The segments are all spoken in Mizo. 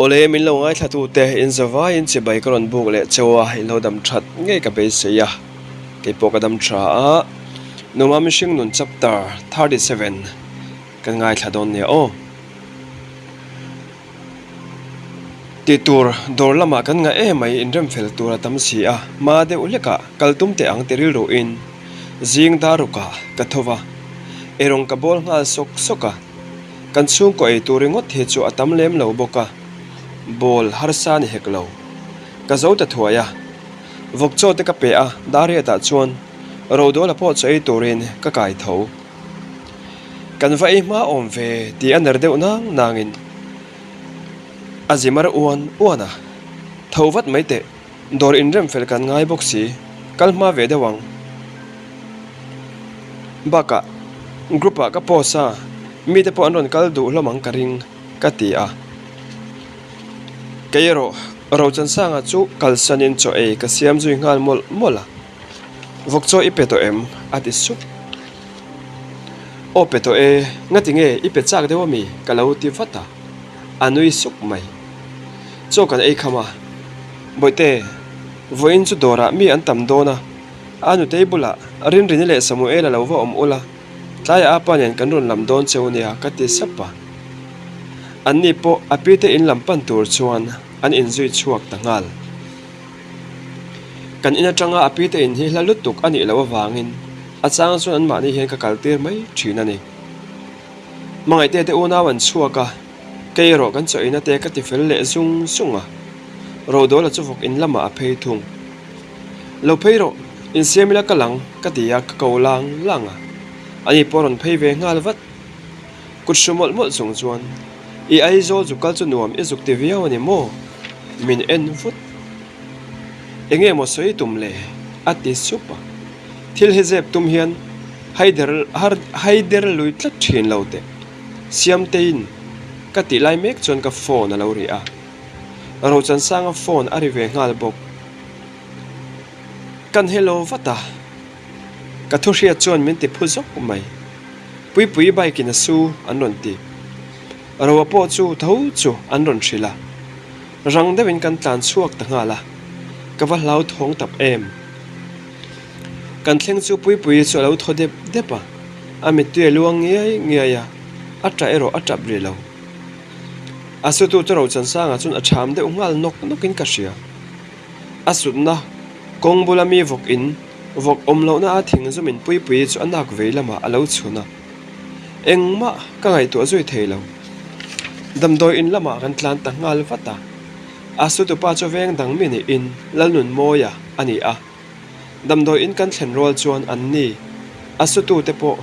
Awle min lo ngaithla tute in zavaiin chibai ka rawn buk leh cheu a, in lo dam that ngei ka beisei a, keipawh ka dam tha a, Numa mihring nun chapter 37 kan ngaithla dawn nia aw. Tih tur dawr lamah kan ngah em mai inrem fel tur a tam si a, hma deuh hlekah kal tum teh ang ti rilru in zing dar rukah ka tho va, eirawng ka bawl nghal sawk sawk a, kan chhungkaw ei tur ringawt hi chu a tam lem lo bawk a, bawl harsa ni hek lo. Ka zo ta thuai a, vawk chaw te ka pe a, Dariatah chuan Rodawla pawh chaw ei turin ka kai tho. Kan va ei hma awm ve tih a ner deuh nang nangin a zi mar uan uan a, tho vat mai teh, dawr inrem fel kan ngai bawk si, kal hma ve deuh ang. Bakah group ah ka post a, mite pawh an rawn kal duh hlawm ang ka ring ka ti a. Kei erawh Rochansanga chu kalsanin chaw ei ka siam zui nghal mawlh mawlh a. Vawk chaw i pe tawh em? a ti sup. Aw pe tawh e, ngati nge i pe chak deuh ami? ka lo ti vat a, a nui sup mai. Chaw kan ei kham a, Bawihte, vawiin chu dawrah mi an tam dawn a, a nutei bulah Rinrini leh Samuela lo va awm ula, tlaiah apa nen kan rawn lam dawn cheu nia ka ti sap a. Anni pawh a pite in lam pan tur chuan an inzui chhuak ta nghal. Kan in atanga a pite in hi hla lutuk a nih loh avangin a chang chuan anmahni hian ka kal tir mai thin a ni. Hmangaihte te unau an chhuak a, kei erawh kan chaw eina te ka ti fel leh zung zung a, Rodawla chu vawk in lamah a phei thung. Lo phei rawh, insiam ila ka lang ka ti a, ka ko lang lang a, ani pawh a rawn phei ve nghal vat. Kut hru mawlh mawlh chung chuan, I Aizawl zuk kal chu nuam i zuk ti viau a ni maw? Min en vut. Enge maw sawi tum le? a ti sup a. Thil hi zep tum hian haider har haider lui tlat thin lo teh. Siamteiin ka tih lai mek chuan ka phone a lo ri a. Rochansanga phone a ri ve nghal bawk. Kan hello vat a. Ka thu hriat chuan min ti phu zawk mai. Puipui bike in a su an rawn ti. Roa pawh chu tho chu an rawn hrilh a. Rang deuhin kan tlan chhuak ta nghal a. Ka va hlau thawng tap em. Kan thleng chu Puipuii chu a lo thaw dep dep a. A mittui a luang ngiai ngiai a, a tah erawh a tap rih lo. A sutu chu Rochansanga chuan a cham deuh nghal nawk nawkin ka hria. A sutna kawng bula mi vawk in vawk awm lohna a thing zum in Puipuii chu a nak vei lamah a lo chhun a. Engmah ka ngaihtuah zui thei lo. Damdawi in lamah kan tlan ta nghal vat a. A sutupa chu veng dang mi niin Lalnunmawia a ni a. Damdawi in kan thlen rual chuan an ni a sutute pawh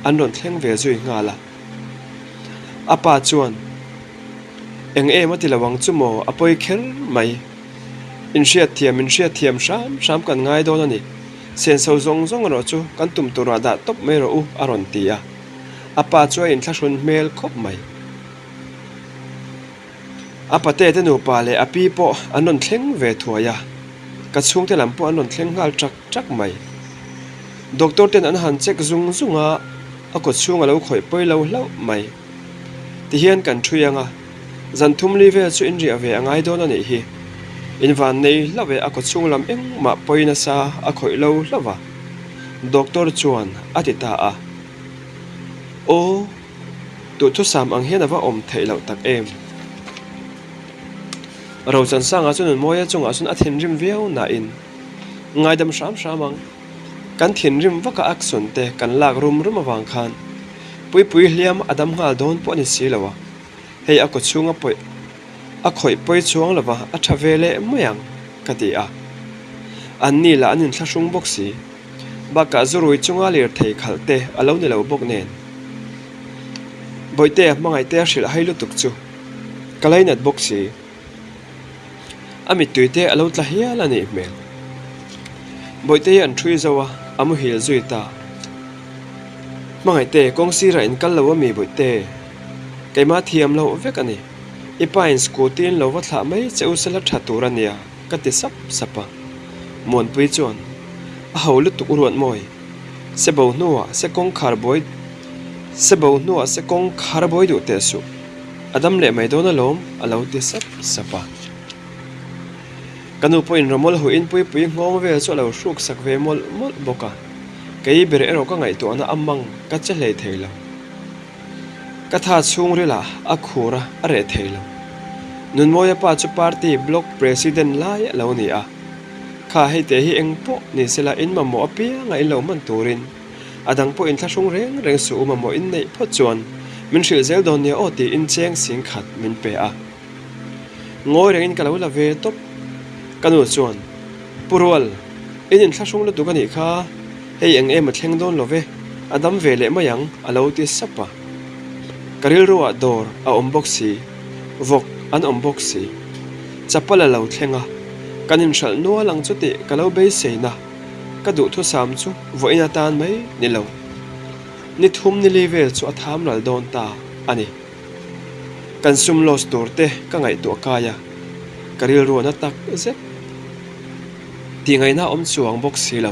an rawn thleng ve zui nghal a. A pa chuan Eng em a ti lo ang chu maw a pawi kher mai. Inhriatthiam inhriatthiam hram hram kan ngai dawn a ni. Senso zawng zawng erawh chu kan tum turah dah tawp mai rawh u a rawn ti a. A pa chu a inthlahrun hmel khawp mai. A pate te nupa leh a pi pawh an rawn thleng ve thuai a, ka chhungte lam pawh an rawn thleng nghal ṭak ṭak mai. Doctor ten an han check zung zung a, a kawt chhung a lo khawih pawi lo hlauh mai. Tihian kan ṭhui ang a, zan thum li vel chu inriah ve a ngai dawn a nih hi. Invan nei hlauh e a kawt chhung lam engmah pawi nasa a khawih lo hlauh a, doctor chuan a ti ta a. Aw. Duhthusam ang hian a va awm theih loh tak em? Rochansanga chu Nunmawia chungah chuan a thinrim viau nain, Ngaidam hram hram ang. Kan thinrim vaka action te kan lak rum rum avang khan Puipui hliam a dam nghal dawn pawh a ni si lo a, hei a kawchhung a pawih a khawih pawi chuang lova a tha ve leh mai ang, ka ti a. Anni lah an inthlahrung bawk si. Bakah zurui chunga lirthei khalh te a lo ni lo bawk nen. Bawihtea hmangaihte a hrilh hai lutuk chu ka lainat bawk si. A mittui te a lo tla hial a nih hmel. Bawihte hi an ṭhui zo a, a muhil zui ta. Hmangaihte kawng sirah in kal lo a mi Bawihte? Keimah thiam loh vek a ni. I pa in scooty in lo va thlah mai che u sela ṭha tur a nia. Ka ti sap sap a. Muanpui chuan, A ho lutuk ruat mawi. Se bo hnuah se kawngkhar buai. Se bo hnuah se kawng khar bawi duh teh suh, a dam leh mai dawn alawm, a lo ti sap sap a. Ka nu pawhin rawmawl huiin Puipuii nghawng vel chu a lo hruk sak ve mawlh mawlh bawk a, kei ber erawh ka ngaihtuahna a mang ka che hlei thei lo. Ka tha chhungrilah a khur a, a reh thei lo. Nunmawia pa chu party block president lai a lo ni a, Kha hei te hi eng pawh ni sela in mamawh apianga in lo hman turin a dang pawh in thlahrung reng reng suh u mamawh in neih phawt chuan min hrilh zel dawn nia aw tiin cheng sing khat min pe a. Ngawi rengin ka lo la ve tawp. Ka nu chuan, Pu Rual, in inthlahrung lutuk a nih kha, hei eng em a thleng dawn lo ve, a dam ve leh mai ang, a lo ti sap a. Ka rilruah dawr a awm bawk si, vawk an awm bawk si. Chapal a lo thleng a, kan inhralh nual ang chu tih ka lo beiseina, ka duhthusam chu vawiin atan mai ni lo. Ni thum ni li vel chu a tham ral dawn ta a ni. Kan sum loss tur te ka ngaihtuah kai a, ka rilru a na tak zet. Tihngaihna a awm chuang bawk si lo.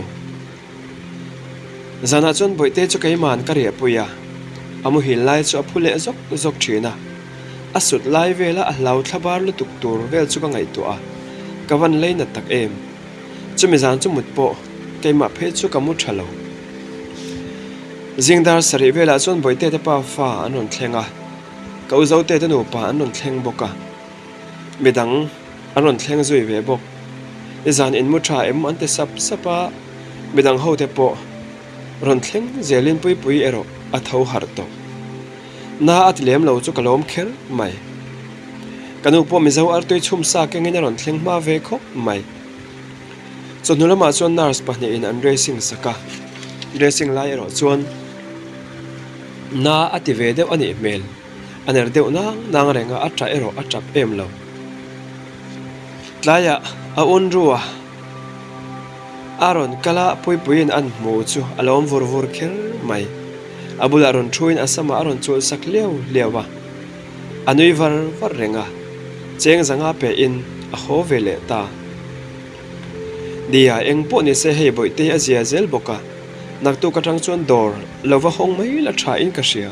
Zanah chuan Bawihte chu keima'n ka riahpui a, a muhil lai chu a phu leh zawk zawk thin a. A sut lai vela a hlau thla bar lutuk tur vel chu ka ngaihtuah a, ka van lei nat tak em. Chumi zan chu mut pawh keimah phei chu ka mu tha lo. Zingdar sarih velah chuan Bawihte te pa fa an rawn thleng a, ka u Zote te nupa an rawn thleng bawk a, midang an rawn thleng zui ve bawk. Nizan in mu tha em an ti sap sap a, midang ho te pawh rawn thleng zelin Puipui erawh a tho harh tawh. Na a ti lem lo chu ka lawm kher mai. Ka nu pawh Mizo artui chhum sa kengin a rawn thleng hma ve khawp mai. Chawhnu lamah chuan nurse pahnihin an dressing sak a, dressing lai erawh chuan na a ti ve deuh a nih hmel. A ner deuh nang nang reng a, a ṭah erawh a ṭap em lo. Tlaiah a un ru a, a rawn kal a, Puipuiin an hmu chu a lawm vur vur kher mai. A bulah rawn thuin a samah a rawn chulh sak liau liau a, a nui var var reng a, cheng zanga pehin a haw ve leh ta. Nia, eng pawh ni se hei Bawihtei a zia zel bawk a, naktuk atang chuan dawr lo va hawng mai la tha in ka hria,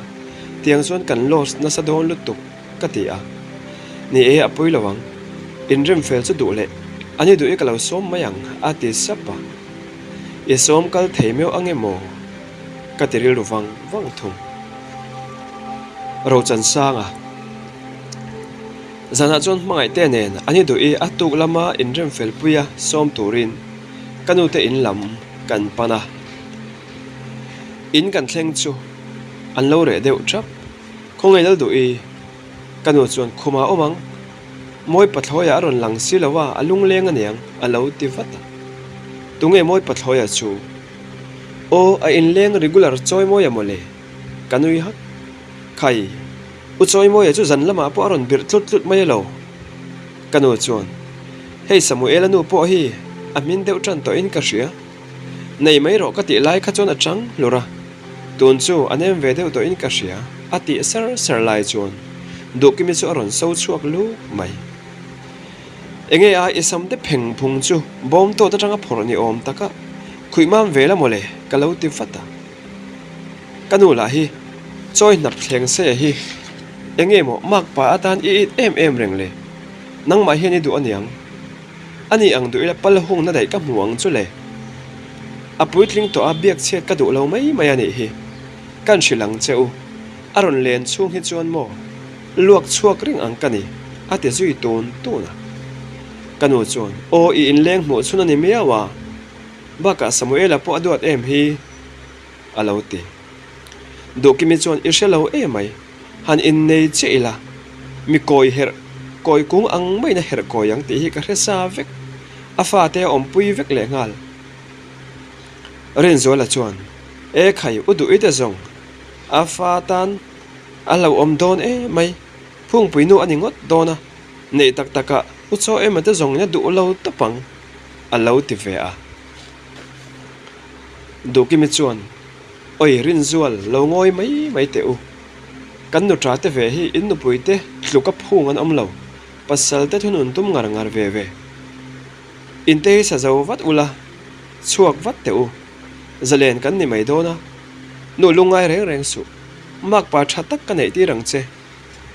tiang chuan kan loss nasa dawn lutuk ka ti a. Ni e, a pawi lo ang, inrem fel chu duh leh a ni duh i ka lo sawm mai ang a ti sap a, I sawm kal thei meuh ang emaw? Ka ti rilru vang vang thung. Rochansanga Zanah chuan hmangaihte nen an i duh i a tuk lama inrem fel puia sawm turin ka nute in lam kan pan a. In kan thleng chu an lo reh deuh thap. Khawngaih lal duh i ka nu chuan khumah awm ang. Mawi pathlawia a rawn lang si lo a, a lungleng aniang a lo ti vat a. Tunge mawi pathlawia chu? Aw, a inleng regular Chawimawia mawle, ka nui hak. Khai, U Chawimawia chu zan lamah pawh a rawn birh tlut tlut mai elo? Ka nu chuan, Hei Samuela nu pawh hi a hmin deuh tan tawhin ka hria. Nei mai rawh ka tih lai kha chuan a chang hlur a, tun chu a nem ve deuh tawhin ka hria, a tih sar sar lai chuan Duhkimi chu a rawn so chhuak luk mai. Enge a i sam te pheng phung chu bawm tawt atanga phawrh ni awm taka khuih mam ve la mawle ka lo ti vat a. Ka nu lah hi chawi hnap thleng se hi enge maw mak pa atan i it em em reng le nangmah hian i duh aniang ani ang duh ila pal hung na daih ka hmu ang chu le a puitling tawh a biak chhiat ka duh lo mai mai anih hi kan hrilh ang che u a rawn len chhung hi chuan maw Luak chhuak reng ang ka ni, a ti zui tun tun a. Ka nu chuan, Aw, i inleng hmuh chhun a ni miau a, bakah Samuela pawh a duat em hi, a lo ti. Duhkimi chuan, I hre lo em mai, han innei chiah ila, mi kawi herh, kawi kung ang maiin a herh kawi ang tih hi ka hre sa vek, a fate a awmpui vek lehnghal. Rinzuala chuan, E khai, u duh i te zawng, a fa tan, A lo awm dawn e mai. Phungpui nu a ni ngawt dawn a, neih tak takah u chaw emaw te zawng in a duh lo tawp ang, a lo ti ve a. Duhkimi chuan, Oi Rinzual, lo ngawi mai mai teh u. Kan nuṭa te ve hi in nupui te tluk a phung an awm lo, pasal te thunun tum ngar ngar ve ve. Inte hi sa zo vat ula, chhuak vat teh u. Zalen kan ni mai dawn a, nu lungngai reng reng suh. Makpa tha tak ka neih tir ang che.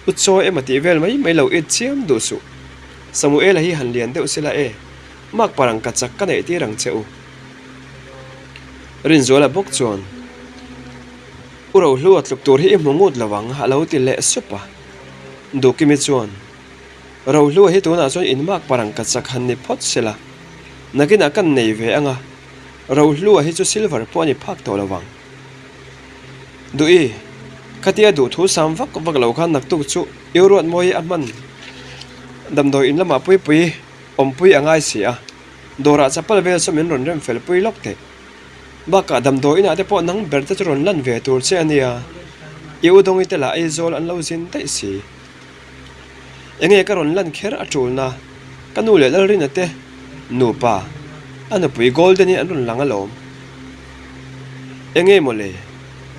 U chaw emaw tih vel mai mai lo it chiam duh suh. Samuela hi han lian deuh sela e, makpa rang ka chak ka neih tir ang che u. Rinzuala bawk chuan, U Rohlu a tluk tur hi i hmu ngut lo ang a lo ti leh sup a. Duhkimi chuan, Rohlu a hi tunah chuan in makpa rang ka chak han ni phawt sela, nakinah kan nei ve ang a, Rohlu a hi chu silver pawh a ni phak tawh lo ang. Duhi, khatia duhthu sam vak vak lo khan naktuk chu i Ruatmawi a hman damdawi in lamah puipui awmpui a ngai si a, dawrah chapal vel saw min rawn rem fel pui lawk teh. Bakah damdawi inah te pawh nang ber te chu rawn lan ve tur che a nia, i u Dawngi te lah Aizawl an lo zin daih si. Enge ka rawn lan kher a tulna, ka nu leh Lalrina te nupa, a nupui Golden hi an rawn lang alawm. Enge mawle,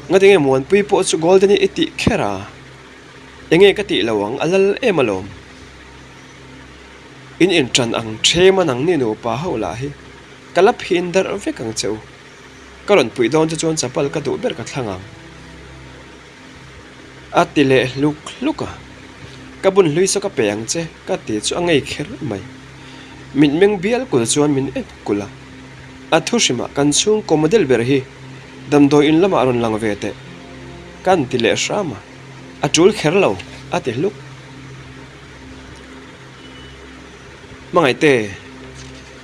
ngatinge Muanpui pawh chu Golden hi i tih kher a? Enge ka tih lo ang, a lal em alawm. In inṭan ang ṭhem a nangni nupa ho lah hi ka la phin darh vek ang che u. Ka rawn puih dawn che chuan chapal ka duh ber ka thlang ang. A ti leh hluk hluk a, Ka bun hlui saw ka pe ang che ka ti chu a ngei kher mai. Mitmeng bial kul chuan min en kulh a, a thu hrimah kan chhungkaw model ber hi damdawi in lamah rawn lang ve teh kan ti leh hram a, a tul kher lo a ti hluk. Hmangaihte,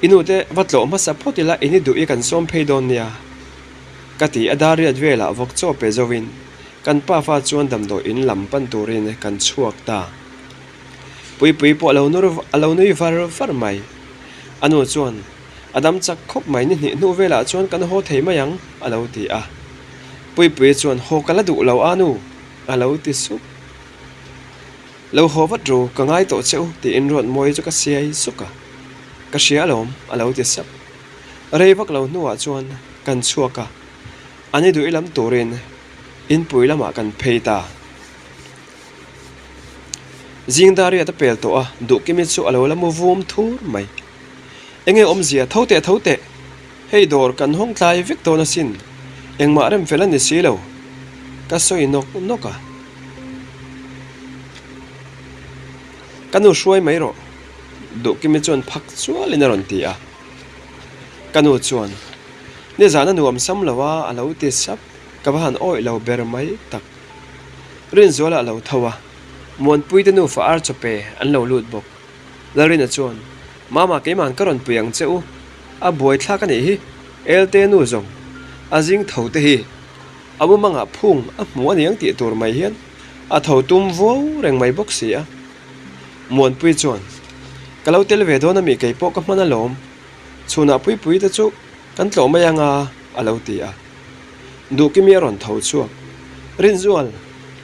i nute va tlawh hmasa phawt ila in i duh i kan sawm phei dawn nia. Ka ti a dar riat velah vawk chaw pe zoin kan pafa chuan damdawi in lam pan turin kan chhuak ta. Puipui pawh a lo nur a lo nui var var mai. A nu chuan, A dam chak khawp mai ni hnih hnu velah chuan kan haw thei mai ang a lo ti a. Puipui chuan, Haw ka la duh lo a nu a lo ti sup. Lo haw vat ru, ka ngai tawh che u tiin Ruatmawi chu ka siai suk a. Ka hria alawm a lo ti sap. Rei vak lo hnuah chuan kan chhuak a, an i duh i lam turin inpui lamah kan phei ta. Zing dar riat a pel tawh a, Duhkimi chu a lo la mu vum thur mai. Enge awmzia, tho teh tho teh, hei dawr kan hawng tlai vek dawn asin, engmah rem fel a ni si lo, ka sawi nawk nawk a. Ka nu hruai mai rawh, Duhkimi chuan phak chualin a rawn ti a. Ka nu chuan, Nizan a nuam sam lo a, a lo ti sap, ka va han awih lo ber mai tak. Rinzuala a lo tho a, Muanpuite nufa ar chaw pe an lo lut bawk. Lalrina chuan, Mama keima'n ka rawn pui ang che u, a buaithlak a nih hi, Elte nu zawng, a zing tho te hi, a mumangah phung a hmu a niang tih tur mai hian a tho tum vuau reng mai bawk si a. Muanpui chuan, Ka lo tel ve dawn a mi kei pawh ka hman alawm, chhunah Puipui te chu kan tlawh mai anga a lo ti a. Duhkimi a rawn tho chhuak, Rinzual,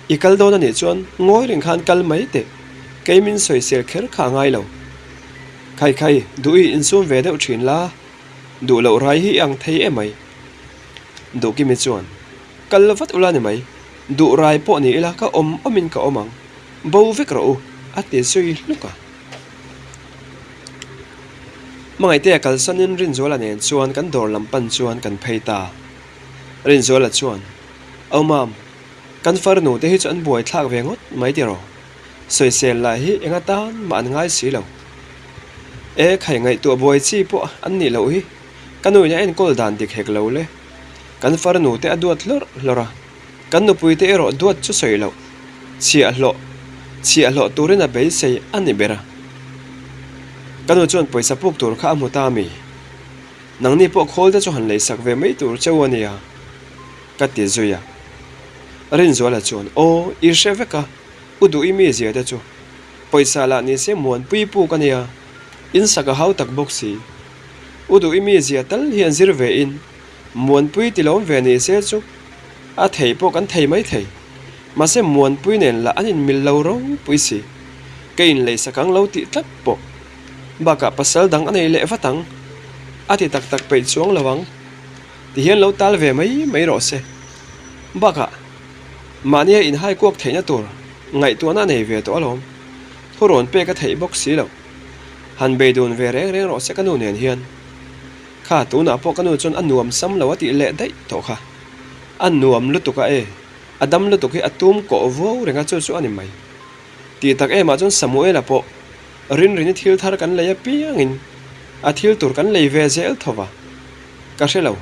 i kal dawn a nih chuan ngawi reng khan kal mai teh, kei min sawisel kher kha a ngai lo. Khai khai, duh i insum ve deuh thin la, duh loh rai hi i ang thei emai. Duhkimi chuan, Kal vat ula ni mai, duh rai pawh ni ila ka awm awmin ka awm ang. Bo vek rawh u, a ti zui hluk a. Hmangaihtea kalsanin Rinzuala nen chuan kan dawr lam pan chuan kan phei ta. Rinzuala chuan, Au mam, kan farnu te hi chu an buai thlak ve ngawt mai tiraw? Sawisel lah hi eng atan mah an ngai si lo. E khai ngaihtuah buai chi pawh an nih loh hi, ka nuin a enkawl dan dik hek lo le. Kan farnu te a duat hlawrh hlawrh a. Kan nupuite erawh duat chu sawi loh, chhiahhlawh, chhiahhlawh turin a beisei a ni ber a. Ka nu chuan pawisa puk tur kha a hmu ta mi? Nangni pawh khawl te chu han leisak ve mai tur cheu a nia, ka ti zui a. Rinzuala chuan, Aw, i hre vek a, u duh i mizia te chu. Pawisa lah ni se muanpui puk a nia, insak a hau tak bawk si. U duh i mizia tal hian zir ve in, Muanpui ti lawm ve ni se chu a thei pawh kan thei mai thei. Mahse Muanpui nen lah an inmil lo ropui si. Ka inleisak ang lo tih tlat pawh. Bakah pasal dang a nei leh vat ang. A ti tak tak peih chuang lo ang. Ti hian lo tal ve mai mai rawh se. Bakah mahnia inhai kuak theihna tur ngaihtuahna a nei ve tawh alawm. Thurawn pek a theih bawk si lo. Han bei dun ve reng reng rawh se ka nu nen hian. Kha tunah pawh ka nu chuan a nuam sam lo a tih leh daih tawh kha. A nuam lutuk a e. A dam lutuk hi a tum kawh vuau reng a chu chu a ni mai. Tih tak emah chuan Samuela pawh Rinrini thil thar kan lei apiangin a thil tur kan lei ve zel tho va, ka hre lo.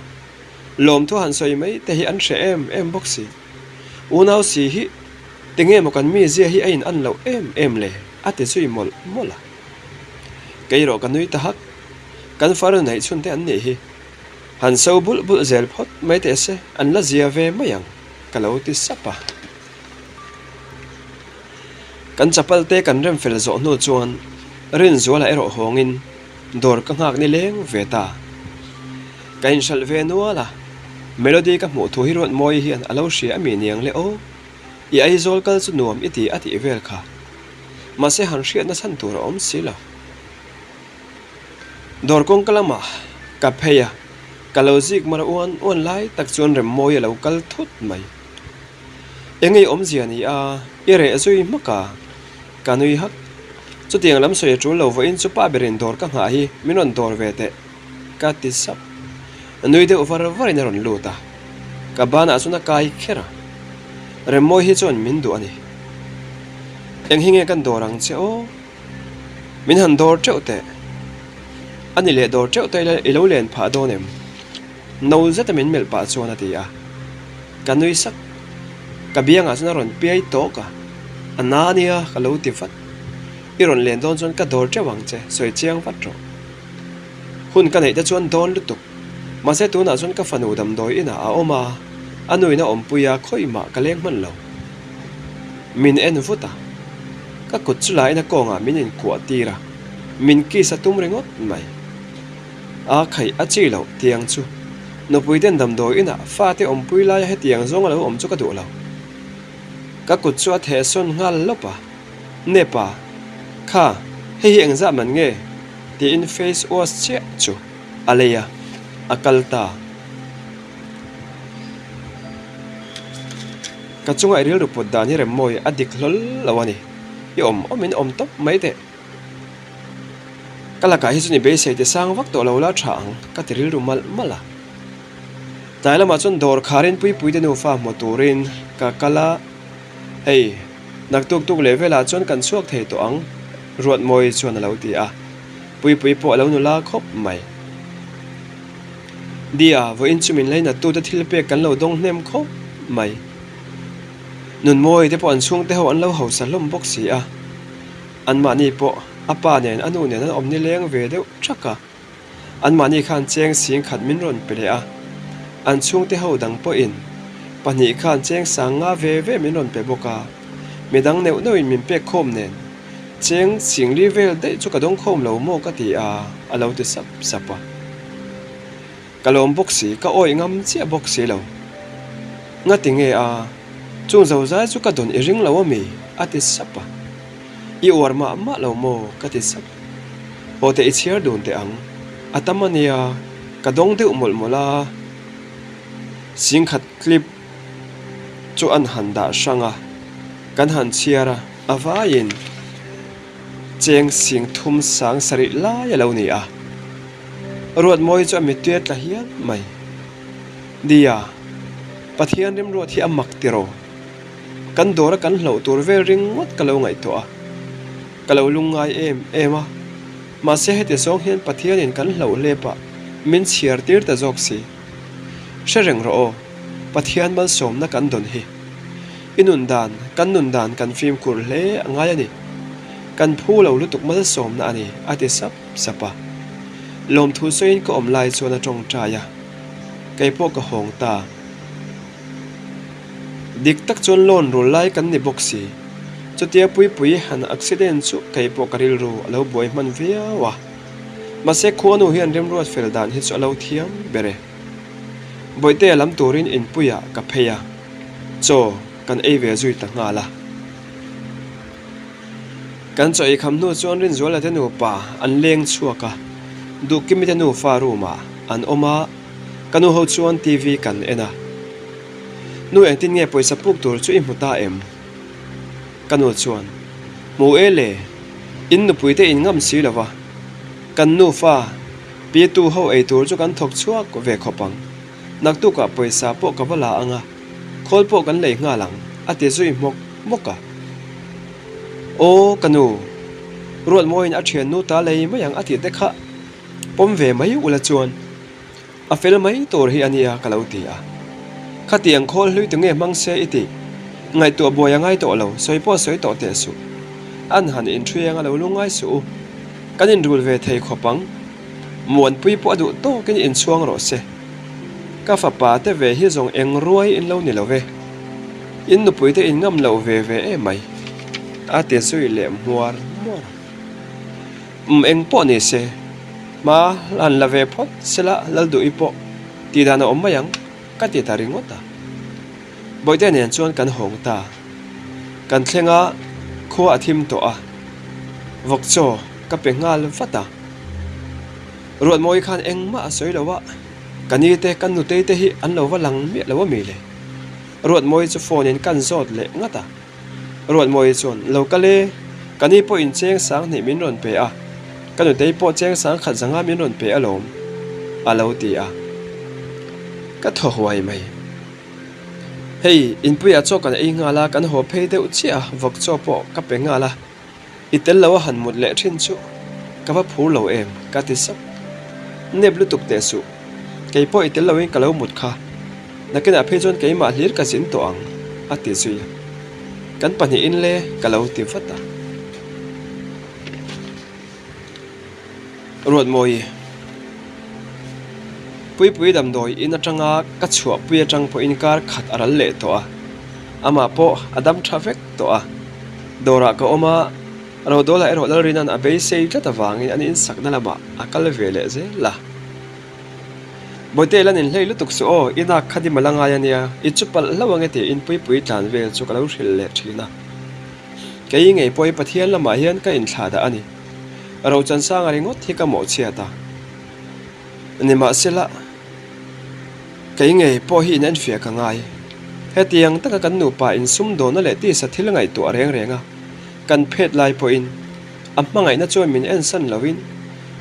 Lawmthu han sawi mai te hi an hre em em bawk si. Unau si hi tinge maw kan mizia hi a in an loh em em le? a ti zui mawlh mawlh a. Kei erawh ka nui ta hak. Kan farnu neih chhun te an nih hi. Han so bulh bulh zel phawt mai teh se, an la zia ve mai ang, ka lo ti sap a. Kan chapal te kan rem fel zawh hnu chuan Rinzuala erawh hawngin dawr ka nghak ni leng ve ta. Ka inhralh ve nual a, Melody ka hmuh thu hi Ruatmawi hian a lo hria ami niang le aw, i Aizawl kal chu nuam i ti a tih vel kha. Mahse han hriatna chhan tur a awm si lo. Dawr kawngka lamah ka phei a, ka lo zik mar uan uan lai tak chuan Remmawi a lo kal thut mai. Eng ei awmzia ni a, i reh zui hmak a, ka nui hak. Chutiang lam sawi a tul lo vawiin chu pa berin dawr ka nghah hi min rawn dawr ve teh, ka ti sap. Nui deuh var varin a rawn lut a, ka banah chuan a kai kher a. Remmawi hi chuan min duh a ni. Eng hi nge kan dawr ang che aw? Min han dawr teuh teh. A ni leh dawr teuh teh ila i lo len phah dawn em? No zeta min melh pah chuan a ti a. Ka nui sak. Ka biangah chuan a rawn piai tawk a. A na ania ka lo ti vat. I rawn len dawn chuan ka dawr teuh ang che, sawi chiang vat rawh. Hun ka neih te chuan dawn lutuk. Mahse tunah chuan ka fanu damdawi inah a awm a, a nuin a awmpui a, khawimah ka leng hman lo. Min en vut a, ka kut chu lain a kawngah min inkuah tir a, min kiss a tum ringawt mai. A khaih a chi loh tiang chu nupui ten damdawi inah fate awmpui laia hetiang zawng a lo awm chu ka duh lo. Ka kut chu a theh sawn nghal lawp a, Nepa, kha hei hi engzah man nge? tiin face wash chiah chu a lei a, a kal ta. Ka chunga i rilru put dan hi Remmawi a dik hlawl lo a ni. I awm awmin awm tawp mai teh. Ka lakah hi chuan i beisei ti sang vak tawh lo la tha ang ka ti rilru malh malh a. Tlai lamah chuan dawr kharin Puipuite nufa hmu turin ka kal a, hei naktuk tuk leh velah chuan kan chhuak thei tawh ang Ruatmawi chuan a lo ti a. Puipui pawh a lo nula khawp mai. Dia, vawiin chu min lainat tute thil pek kan lo dawng hnem khawp mai. Nunmawi te pawh an chhungte ho an lo hausa hlawm bawk si a. Anmahni pawh a pa nen a nu nen an awm nileng ve deuh thak a. Anmahni khan cheng sing khat min rawn pe leh a. An chhungte ho dang pawhin pahnih khan cheng sang nga ve ve min rawn pe bawk a. Midang neuh neuhin min pek khawm nen cheng singli vel daih chu ka dawng khawm lo maw ka ti a, a lo ti sap sap a. Ka lawm bawk si, ka awih ngam chiah bawk si lo. Ngati nge a, chung zozai chu ka dawn i ring lo ami? a ti sap a. I uar mah mah lo maw? ka ti sap. Haw teh i chhiar dun teh ang. A tam a nia, ka dawng deuh mawlh mawlh a. Singkhat clip chu an han dah hrang a, kan han chhiar a, a vaiin cheng sing thum sang sarih lai a lo ni a. Ruatmawi chu a mittui a tla hial mai. Nia, Pathian rimruat hi a mak tiraw? Kan dawra kan hlauh tur vel ringawt ka lo ngaihtuah a, ka lo lungngai em em a. Mahse heti zawng hian Pathianin kan hlauh hlepah min chhiar tir ta zawk si. Hre reng rawh aw, Pathian malsawmna kan dawn hi. I nun dan, kan nun dan kan fimkhur hle a ngai a ni. Kan phu lo lutuk malsawmna a ni, a ti sap sap a. Lawmthu sawiin ka awm lai chuan a tawngtai a, kei pawh ka hawng ta. Dik tak chuan loan rul lai kan ni bawk si. Chutia Puipui han accident chu kei pawh ka rilru a lo buai hman viau a. Mahse khuanu hian remruat fel dan hi chu a lo thiam ber e. Bawihtea lam turin inpuiah ka phei a, chaw kan ei ve zui ta nghal a. Kan chaw ei kham hnu chuan Rinzuala te nupa an leng chhuak a, Duhkimi te nufa room ah an awm a, ka nu ho chuan TV kan en a. Nu engtin nge pawisa puk tur chu i hmu ta em? Ka nu chuan, Hmu e le, in nupui te in ngam si lo va, kan nufa Pitu ho ei tur chu kan thawk chhuak ve khawp ang. Naktukah pawisa pawh ka va la ang a. Khawl pawh kan lei nghal ang, a ti zui hmawk hmawk a. Aw ka nu, Ruatmawiin a thiannu ta lei mai ang a tih te kha pawm ve mai ula chuan a fel mai tur hi a nia ka lo ti a. Khatiang khawl hlui tu nge hmang se i tih? Ngaihtuah buai a ngai tawh lo, sawi pawh sawi tawh teh suh. An han inṭhuiang a lo lungngai suh u. Kan inrul ve thei khawp ang. Muanpui pawh a duh tawkin inchhuang rawh se. Ka fapa te ve hi zawng eng ruai in lo ni lo ve. In nupui te in ngam loh ve ve em mai. A ti zui leh hmuar hmuar a. Umm eng pawh ni se, hma han la ve phawt sela Lalduhi pawh tih dan a awm mai ang ka ti ta ringawt a. Bawihte nen chuan kan hawng ta. Kan thleng a, khua a thim tawh a. Vawk chaw ka pe nghal vat a. Ruatmawi khan engmah a sawi lo a, ka ni te, ka nutei te hi an lo va lang miah lo a mi le? Ruatmawi chu phone in kan zawt leh ngat a. Ruatmawi chuan, Lo kal e, ka ni pawhin cheng sang hnih min rawn pe a, ka nutei pawh cheng sang khat zanga min rawn pe alawm, a lo ti a. Ka thaw huai mai. Hei, inpuiah chaw kan ei nghal a, kan haw phei deuh chiah a, vawk chaw pawh ka pe nghal a, i tel lo a han mut leh thin chu ka va phur lo em, ka ti sap. Nep lutuk teh suh, kei pawh i tel loin ka lo mut kha, nakinah phei chuan keimah hlir ka zin tawh ang, a ti zui a. Kan pahnihin le ka lo ti vat a. Ruatmawi, Puipui damdawi in atanga ka chhuahpui atang pawhin kar khat a ral leh tawh a, amah pawh a dam tha vek tawh a. Dawrah ka awm a, Rodawla erawh Lalrina'n a beisei tlat avangin an insakna lamah a kal ve leh zel a. Bawihte lan inhlei lutuk suh aw, i nak kha dim a la ngai a nia, i chu palh hlauh ange tiin Puipui tlan vel chu ka lo hrilh leh thin a. Kei ngei pawh i Pathian lamah hian ka inthlah dah a ni. Rochansanga ringawt hi ka mawhchhiat a. Nimahsela, kei ngei pawh hi in enfiah ka ngai. Hetiang taka kan nupa insumdawnna leh tisa thil ngaihtuah reng reng a, kan phet lai pawhin a hmangaihna chuan min ensan loin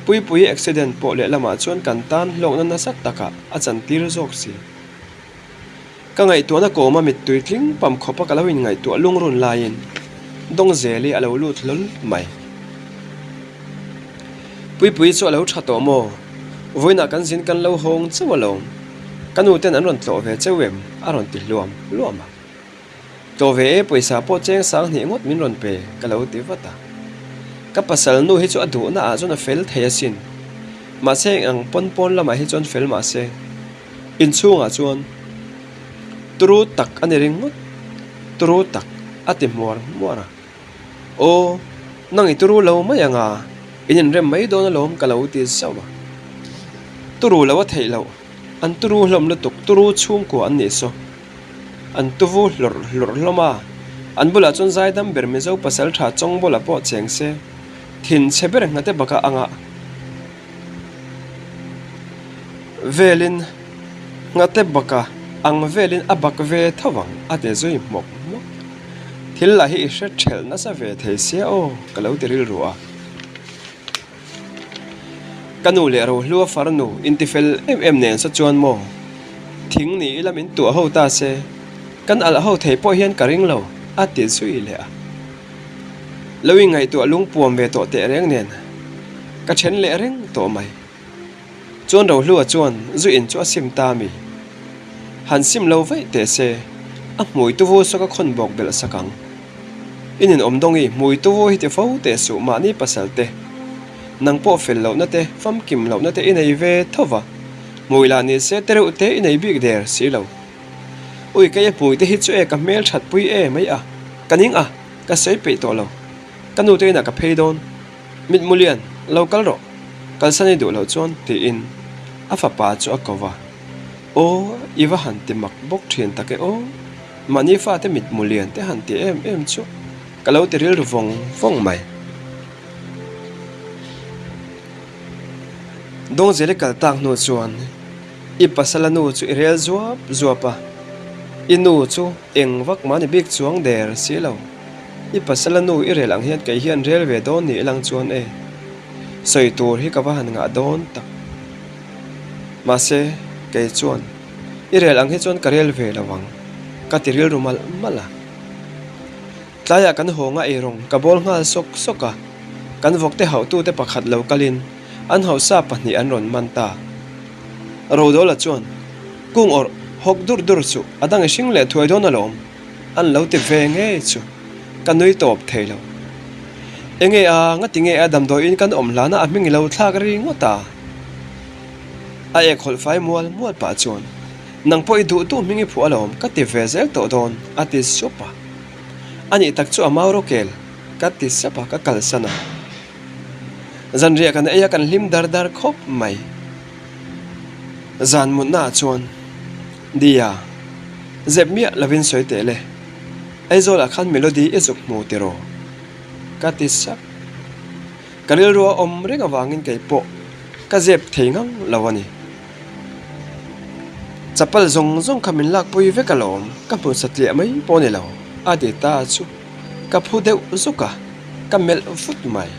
Puipuii accident pawh lehlamah chuan kan tan hlawkna nasa takah a chantir zawk si. Ka ngaihtuahna kawma mittui tling pam khawpa ka lo inngaihtuah lungrun laiin Dawngzeli a lo lut hlawl mai. Puipui chu a lo tha tawh maw? Vawiinah kan zin kan lo hawng chauh alawm. Ka nu ten an rawn tlawh ve cheu em? a rawn ti hluam hluam a. Tlawh ve e, pawisa pawh cheng sang hnih ngawt min rawn pe, ka lo ti vat a. Ka pasal nu hi chu a duhna ah chuan a fel thei asin. Mahse eng ang pawn pawn lamah hi chuan fel mahse. Inchhungah chuan turu tak a ni ringawt, turu tak a ti hmuar hmuar a. Aw, nang i turu lo mai ang a, in inrem mai dawn alawm ka lo ti zauh a. Turu lo a theih loh, an turu hlawm lutuk, turu chhungkua an nih saw. An tuvu hlawrh hlawrh hlawm a, an bulah chuan zaidam ber Mizo pasaltha Chawngbawla pawh cheng se, thinchhe ber nghate bakah a ngah. Velin nghate baka ang velin a bak ve tho ang a ti zui hmawk hmawk. Thil lah hi i hre thelh nasa ve thei sia aw ka lo ti rilru a. Ka nu leh Rohlua farnu intifel em em nen sa chuan maw thing ni ila min tuah ho ta se kan alh ho thei pawh hian ka ring lo a ti zui leh a. Lo inngaihtuah lungpuam ve tawh teh reng nen ka then leh reng tawh mai. Chuan Rohlua chuan zu in chu a sim ta mi? Han sim lo vaih teh se, a hmui tuvu saw ka khawn bawk belh sak ang. I ninawm dawng i hmui tuvu hi ti fo teh suh mahni pasal te. Nang pawh fel lohna te, famkim lohna te i nei ve tho va, hmui lah ni se tereuh te i nei bik der si lo. Ui kei a hmui te hi chu e ka hmel that pui e mai a, ka ning a, ka sawi peih tawh lo. Ka nu te inah ka phei dawn. Mitmu lian, lo kal rawh, kalsan i duh loh chuan tiin a fapa chu a ko va. Aw, i va han ti mak bawk thin tak e aw, mahni fate mitmu lian te han ti em em chu ka lo ti rilru vawng vawng mai. Dawngzeli kal tak hnu chuan I pasala nu chu i rel zuap zuap a, i nu chu eng vak mah ni bik chuang der si lo. I pasala nu i rel ang hian kei hian rel ve dawn ni ilang chuan e, sawi tur hi ka va han ngah dawn tak. Mahse, kei chuan i rel ang hi chuan ka rel ve lo ang. Ka ti rilru malh malh a. Tlaiah kan hawnga eirawng ka bawl nghal sawk sawk a, kan vawkte hauhtute pakhat lo kalin an hausa pahnih an rawn man ta. Rodawla chuan, Kung awrh, hawk dur dur suh, a dang i hring leh thuai dawn alawm, an lo ti ve ngei chu ka nui tawp thei lo. Enge a, ngati nge a damdawiin kan awm hlana a hming i lo thlak ri ngawt a? A ek hawlh fai mual mual pah chuan, Nang pawh i duh duh hming i phuah alawm, ka ti ve zel tawh dawn, a ti sup a. A nih tak chu a mau rawkel, ka ti sap a, ka kalsan a. Zanriah kan ei a kan hlim dar dar khawp mai. Zan mutnaah chuan, Dia, zep miah lovin sawi teh le, Aizawlah khan Melody i zuk hmu tiraw? Ka ti sap. Ka rilru a awm reng avangin kei pawh ka zep thei ngang lo a ni. Chapal zawng zawng kha min lakpui vek alawm, ka hmu satliah mai pawh a ni lo, a ti ta chu ka phu deuh zuk a, ka melh vut mai.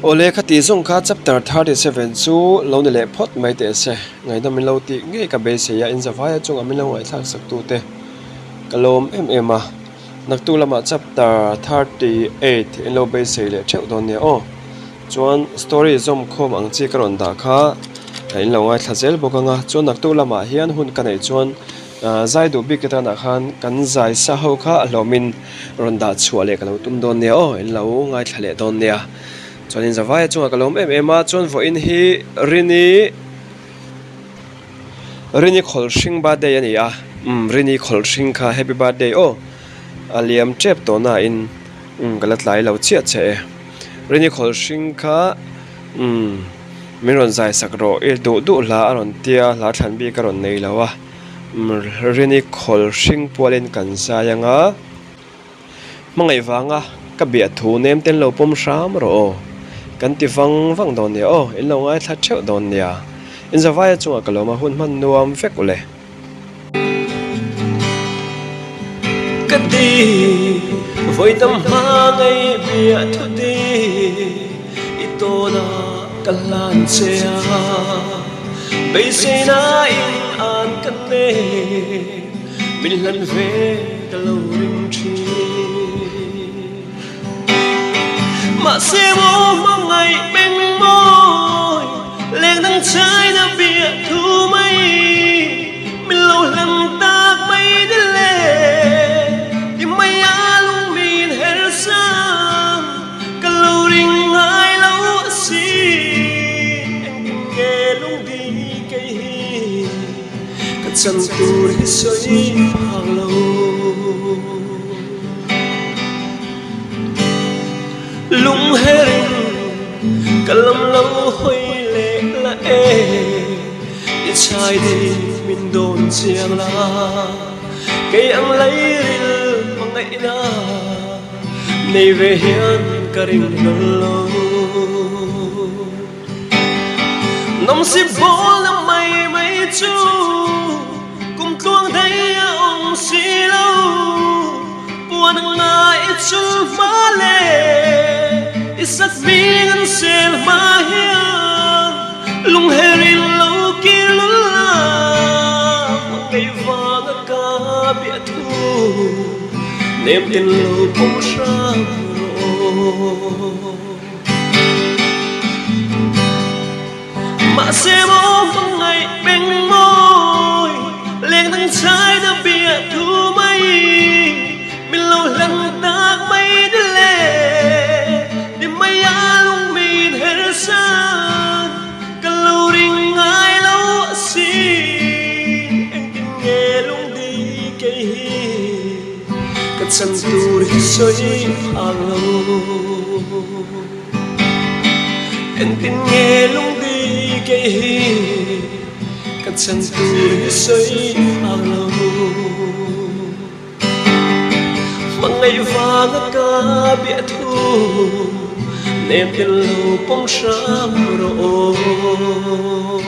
Awle khati zawng kha chapter 37 chu lo ni leh phawt mai teh se, ngaihnawm min lo tih ngei ka beisei a, inzavaia chungah min lo ngaihthlak sak tute ka lawm em em a. Naktuk lamah chapter 38 in lo beisei leh theuh dawn nia aw. Chuan story zawm khawm ang chi ka rawn dah kha in lo ngaithla zel bawk ang a. Chuan naktuk lamah hian hun ka neih chuan zai duh bik te tanah khan kan zai sa ho kha a hlawmin rawn dah chhuah leh ka lo tum dawn nia aw. In lo ngaithla leh dawn nia. Chuanin zavaia chungah ka lawm em em a. Chuan vawiin hi Rini. Rini Khawlhring birthday a ni a, umm Rini Khawlhring kha happy birthday aw a liam tep tawh na in umm ka la tlai lo chiah che e. Rini Khawlhring kha umm min rawn zai sak rawh i duh duh hla a rawn tia hla thlan bik a rawn nei lo a, umm Rini Khawlhring pualin kan zai anga. Hmangaih vanga ka biah thu nem ten lo pawm hram rawh aw. Kan ti vang vang dawn nia aw, in lo ngaithla theuh dawn nia. In zavaia chungah ka lawm a hun hman nuam vek ule. Ka ti vawi tam hma ngei biah thu ti i tawna ka hlan che a, beiseina in an ka nei. Min hlan ve ka lo ring thin. Mahse maw hmangaih peng mawi leng dang chhaina biah thu mai min lo hlan tak mai ni le ti mai a lung min her sang ka lo ring ngai lo asin engtin nge lung di kei hi. Ka chan tur hi sawi phak lo. Lung herin ka lam lo hawi leh la e, I chhai dei min dawn chiang la, Kei ang lairil hmangaihna nei ve hian ka ring hlawl lo. Nawmsip bawl na mai mai chu kum tluang daih a awm si lo. Puan ang ngai i chul hma le i sak hming an sel hma hian lungher in lo kir lul la hmangaih vanga ka biah thu nem tin lo pawm hram rawh. Mahse maw hmangaih peng mawi leng dang chai na biah thu mai min lo hlan tak mai ni le ni mai a lung min her san ka lo ring ngai lo asin engtin nge lung di kei hi Ka chan tur hi sawi phak lo. Engtin nge lungdi kei hi ka chan tur hi sawi phak lo. Hmangaih vanga ka biah thu nem tel lo pawm hram rawh aw.